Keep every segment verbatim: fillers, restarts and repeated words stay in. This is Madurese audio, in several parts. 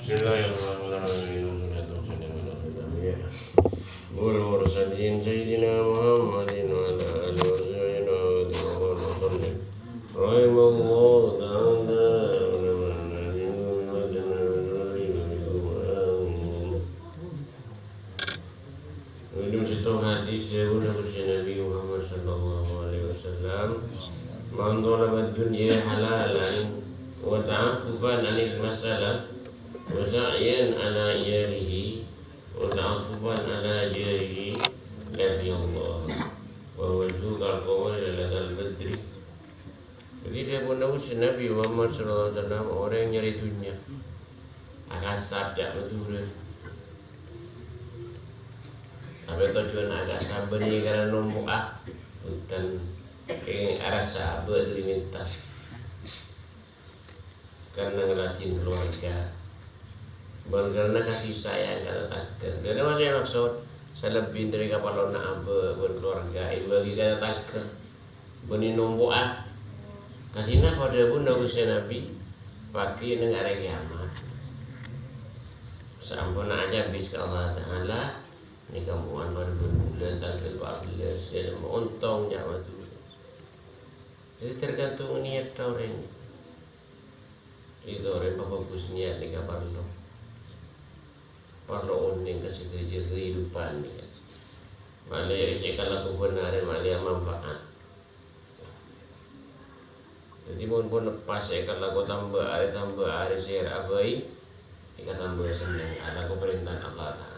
Bismillahirrahmanirrahim. Wassalatu wassalamu ala asyrafil anbiya wal mursalin, Sayyidina Muhammadin wa ala alihi wa sahbihi wa sallam. Rahimallahu ta'ala ulama'ana. Amin. Ghâllu sèttong hadis, dhâbuna Ghustè Nabbhi Muhammad sallallahu alaihi wasallam, "Man thalaba dunya halalan wa ta'affufan 'anil mas'alah wa sa'yan 'ala iyalihi wa ta'affufan 'ala jarihi, laqiyallah wa huwa kal qamari lailatal badri." Dhâddhi, dhâbuna Ghustè Nabbhi Muhammad sallallahu alaihi wasallam, orèng nyarè dhunnya, akasap ca' Madhurâ. Tapè tojjhuwânna akasap bânnè karana nompo'a, bhunten, kèngèng arassa abâ' dhâri mènta. Karana ngaladdhin kalowarga, bân karana kasih sayang ka tatangghâ. Dhâddhi, maksod, salebbi dhâri kaparlona abâ' bân kalowarga èbâghi ka tatangghâ. Bânnè nompo'a. Kadhinna padâ dhâbuna Ghustè Nabbhi, paghi neng arè kèyamat. Saamponna acabis ka Allah Ta'ala, nèka mo'an marbân bulân tangghâl pa' bellâs, jâ' ontong nyawa tu. Dhâddhi, tergantung niat orèng. Itu orèng pabhâghus niat nèka parlo. Parlo onèng ka sadhâjâ kehidupan nèka. Malè sè èkalako bhender, malè manfaat. Dhâddhi, mon pon pas èkalako tamba arè, tamba arè sè abâi, èkatamba senneng alako parèntana Allah Ta'ala.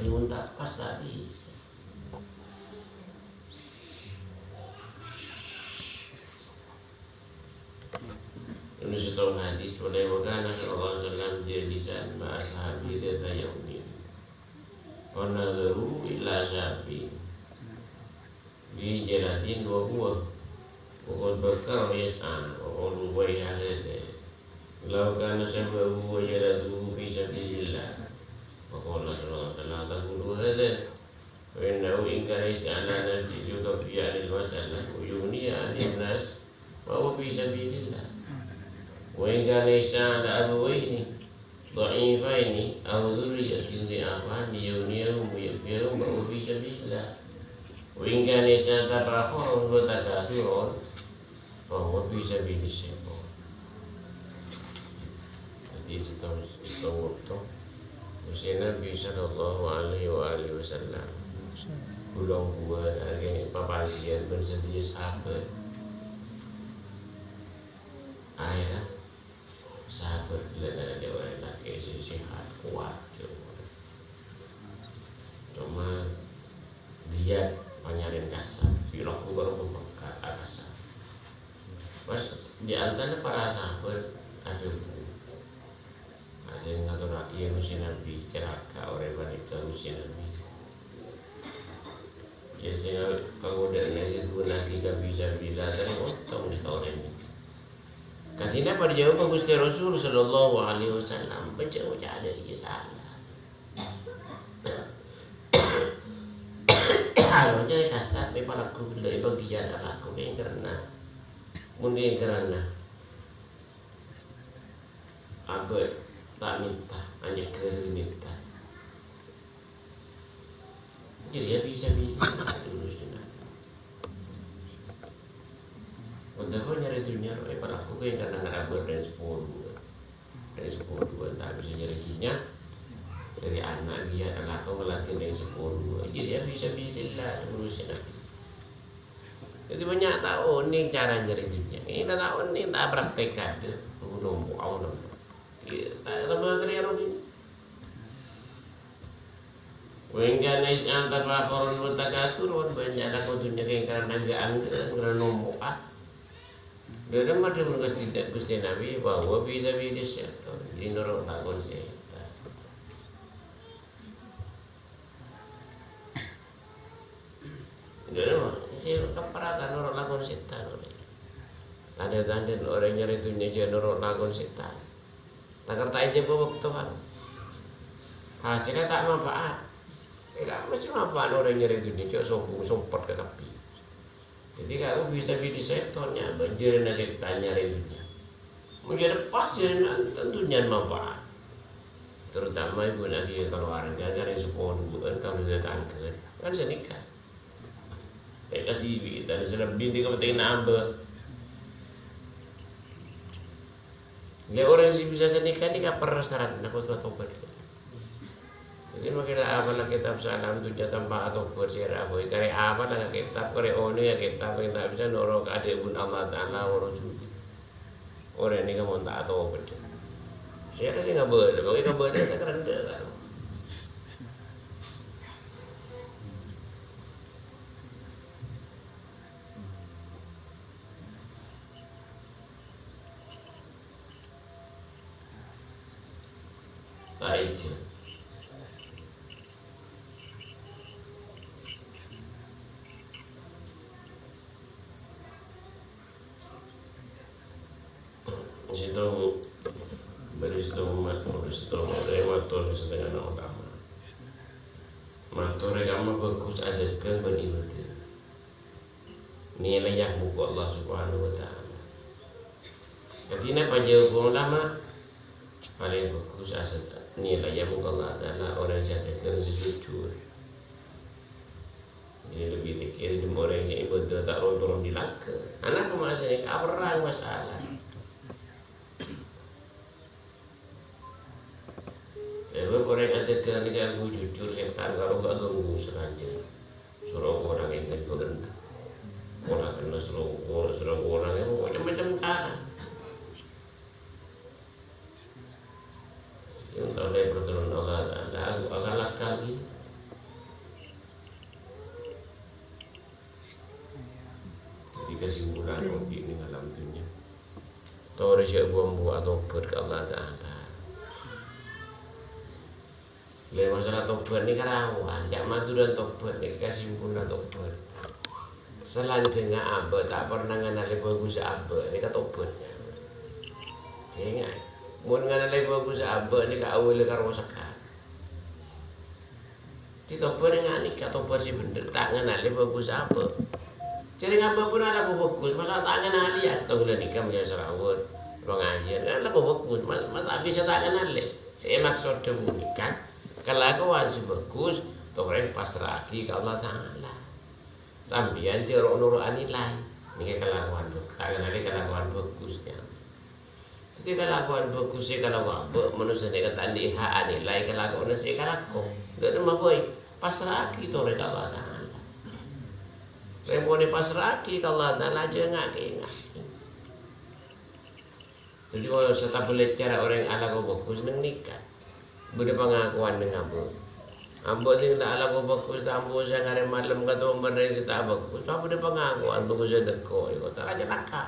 Mon ta' pas, ta' bisa. Anu sèttong hadis, "Wa kana sallallahu alaihi wasallam jalisan ma'a ashabihi dzata yaumin. Fa nadharu ila shabbin bi jalatin wa huwa, wa qad bakkara yas'a, wa qalu, 'Waiha hadza, law kana shababuhu wa jaladuhu fi sabilillah.' Fa qala sallallahu alaihi wasallam, 'La taqulu hadza.' Fa innahu in kana yas'a 'ala nafsihi yukaffi 'anil mas'alah wa yughni 'anin nas, fa huwa fi sabilillah. Wa in kana yas'a 'ala abawaihi dha'ifaini aw dhurriyyataini dhi'afani yughniyahum wa yakfiyahum, fa huwa fi sabilillah. Wa in kana yas'a 'ala tafakhurin wa takatsurin, fa huwa fi sabilis syaitan." Dhâddhi, sèttong, sèttong bâkto, Ghustè Nabbhi sallallahu alaihi wa alihi wasallam, bulong buwân, arèya papangghiyân bân sadhâjâ sahabat. Akhèrra, sahabat ghellâ' nalèkè orèng lakè' sè sehat, kowat. Coma, ghiyât panyarèn kasap, bilâ bhuru pèkkèr kasap. Pas di antara para sahabat, ada buku. Ada sè ngatorraghi Ghustè Nabbhi, celaka orèng panèka Ghustè Nabbhi. Yâ, sè kagodâ'na yâ, ghun lagi ka bisa-bisa, terus ontong di tahun ini. Kadhinna padâ jâwâb Ghustè Rasul sallallahu alaihi wasallam, "Bâca-bâca ada iya salah." Arèya kasap èpalaku ghellâ' èpangghiyân alako kèng karana. Mon kèng karana abâ' ta' mènta, anyèghâr mènta. Jadi yâ bisa-bisa. Mon tao nyarè dhunnya, roh, èpalaku kèng karana ngarabâ rèng sepolo. Rèng sepolo ta' bisa nyarè dhunnya. Dhâri ana' ghiyât alako ngaladdhin rèng sepolo. Jadi yâ bisa-bisa ngurusè. Jadi bânnya' ta' onèng cara nyarè dhunnya. Ina ta' onèng, ta' praktek kadâ'. Nompo, nompo. Iyâ, ta' tambah keliru ini. Wa in kana yas'a 'ala tafakhurin wa takatsurin, bânnya' alako dhunnya kèng karana angghâ-anggâ'ân, karana nompo'an. Dhâddhi, dhâbuna Ghustè, Ghustè Nabbhi, "Fa huwa fi sabilis syaitan." Jadi noro' lakon sètan. Dhâddhi, sè kaparata noro' lakon sètan. Tandhâ-tandhâna orèng nyarè dhunnya jâ' noro' lakon sètan. Ta' kerta èjâ bâkto kan. Hasèlla ta' manfaat. Ella mesti manfaat orèng nyarè dhunnya, jâ' sombong, sompet ka kabbhi. Jadi, kalau bisa-bisa sètan, ya, bânjârânna sètan nyarè dhunnya. Mon jârèya pas jârèya tanto nyèn manfaat. Terutama ibu nagi keluarga, jârèya sepon bukan kalau tetangga. Kan sanèka. Èkadhibi', dan selebih di kabupaten Ambon. Lè orèng sè bisa sanèka nèka persyaratan kodhu atobat. Jadi, makanya apalah kitab Salam Dunya Tanpa Atobat sè ra boy. Karè apalah kitab, karè onèng ya kitab, yang tak bisa noro' ka adhâbun Allah Ta'ala wa Rasulih. Orèng nèka mon ta' atobat. Sè ra sè ngabâlâ, makanya ngabâlâ ta' kerendha, kan. Baik. Sèttong, bâri' sèttong ma-, bâri' sèttong rèya mator sè setengana utama. Mator rèya kamma bhâghus adhâghâng bân ibâdâh. Nilaiya muka Allah Subhanahu wa Ta'ala. Jadi, napa jawab ulama? Palèng bhâghus asètta nilaiya muka Allah Ta'ala orèng sè adhâghâng sè jujur. Jadi, lebih tekil jemma orèng sè ibâdâh ta' ron-toron di langka. Ana' kemma sè aperrang masalah. Sebab orèng adhâghâng nèka jujur, sètan karo gak ganggu sengaja. Soro korang enten korang. Korang kena soro, soro korang, ya, macam-macam cara. Yang tahu dari pertolongan Allah Ta'ala, aku akan lakal ini. Jadi, kesimpulan, oke, ini alam dunia. Torè jhâ' bu-ambu atobat ka Allah Ta'ala. Lè, masalah tobat nèka rawan, ca'na Madhurâ tobat nèka kesimpulan tobat. Salanjhângnga abâ' ta' pernah nganalè bhâghus abâ', nèka tobat. Ènga', mon nganalè bhâghus abâ' nèka awalè karosakan. Ditobat nèka, nèka tobat sè bhendher, ta' nganalè bhâghus abâ'. Jârèya abâ' pon alako bhâghus, masa ta' nganalè ya? Tong la nèka mèja sarawet, rong ajiyân, kan alako bhâghus, ma-, ma-, ta' bisa ta' nganalè. Sè èmaksod dhâbuna nèka, kalakowan sè bhâghus, torè pasra'aghi ka Allah Ta'ala. Sampèyan jhâ' ro'-noro'a nilai. Nèka kalakowan bhâ-, ta' nganalè kalakowan bhâghus, ya. Dhâddhi, kalakowan bhâghus sè èkalako abâ', manossa nèka ta' andi' hak anilai kalakowanna sè èkalako. Dhâddhi, mabâi, pasra'aghi torè ka Allah Ta'ala. Rèng pon èpasra'aghi ka Allah Ta'ala, jhâ' nga'-kènga'. Dhâddhi, manossa ta' bâlâjhâr orèng alako bhâghus neng nèka. Bâdâ pangakowan neng abâ'. Abâ' neng ta' alako bhâghus, ta' ambu sè ngarè malem ka toman rèng sè ta' bhâghus, ta' bâdâ pangakowan bhâghus sè dhâkko, èko ta' raja naka.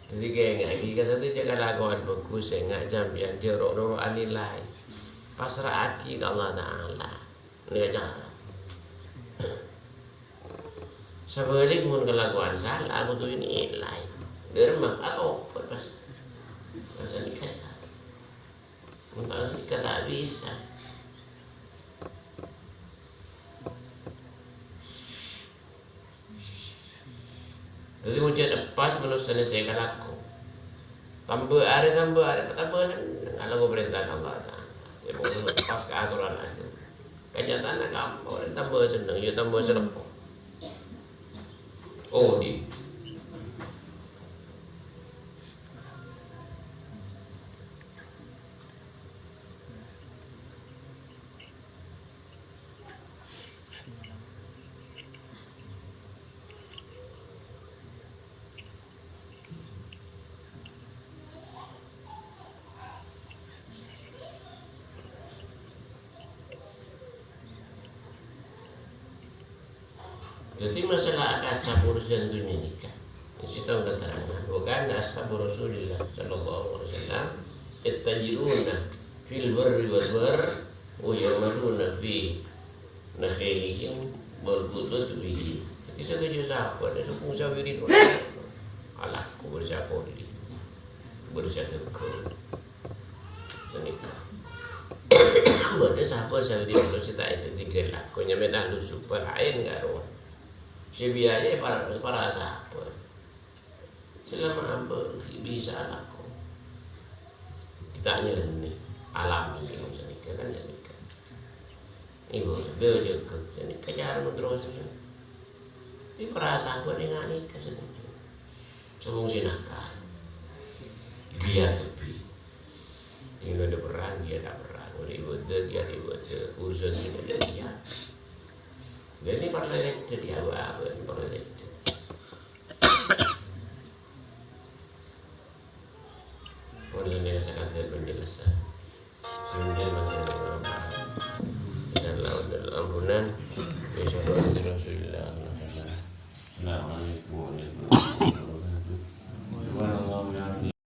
Dhâddhi, kèngaè, ka satèya kalakowan bhâghus, sènga' sampèyan jhâ' ro'-noro'a nilai. Pasra'aghi ka Allah Ta'ala. Nèka cara. Sabhâligghâ, mon kalakowan sala, kodhu ènilai. Dhâremma, atobat, pas. Pas nèka. Mon ta' sèngka ta' bisa. Dhâddhi, mon jhâ' eppas manossana sè èkalako. Tambâ arè, tambâ arè, tambâ senneng alako parèntana Allah Ta'ala. Ya, pokokna eppas ka atoran aghâma. Kanyataanna kamma, orèng tambâ senneng, ya tambâ salèko. Oh, di. Dhâddhi, masalah akassa urusan dhunnya nèka, sèttong keterangan, wa kana ashabu Rasulillah sallallahu alaihi wasallam yattajiruna fil barri wal bahr wa ya'maluna fi nakhailihim wal qututbihim. Dhâddhi, sadhâjâ sahabat, sè sopung sawiri, alako bârâ' sè akoli, bârâ' sè adhâghâng. Sanèka. Bâdâ sahabat sawiri, bârâ' sè ta' èsè tinggal lako, nyamana ahlu sufa laèn karo. Sè biaya para, para sahabat. Selama abâ' bisa alako. Ditanya ini, alami, maksudnya kan sanèka. Ibu, beliau juga sanèka cara menterusnya. Ini perasaan gue dengan ini kesentuh. Semua sinakan. Dia lebih. Ini ada perang, dia tak perang. Oleh ibu dia, dia ibu dia. Urusan ini ada dia. Dan ini partai jadi apa-apa, ini partai jadi. Pun ini sangat penjelasan. Sambil masih berdoa. Dan lawan dan ampunan. Insya Allah, Rasulullah. Assalamualaikum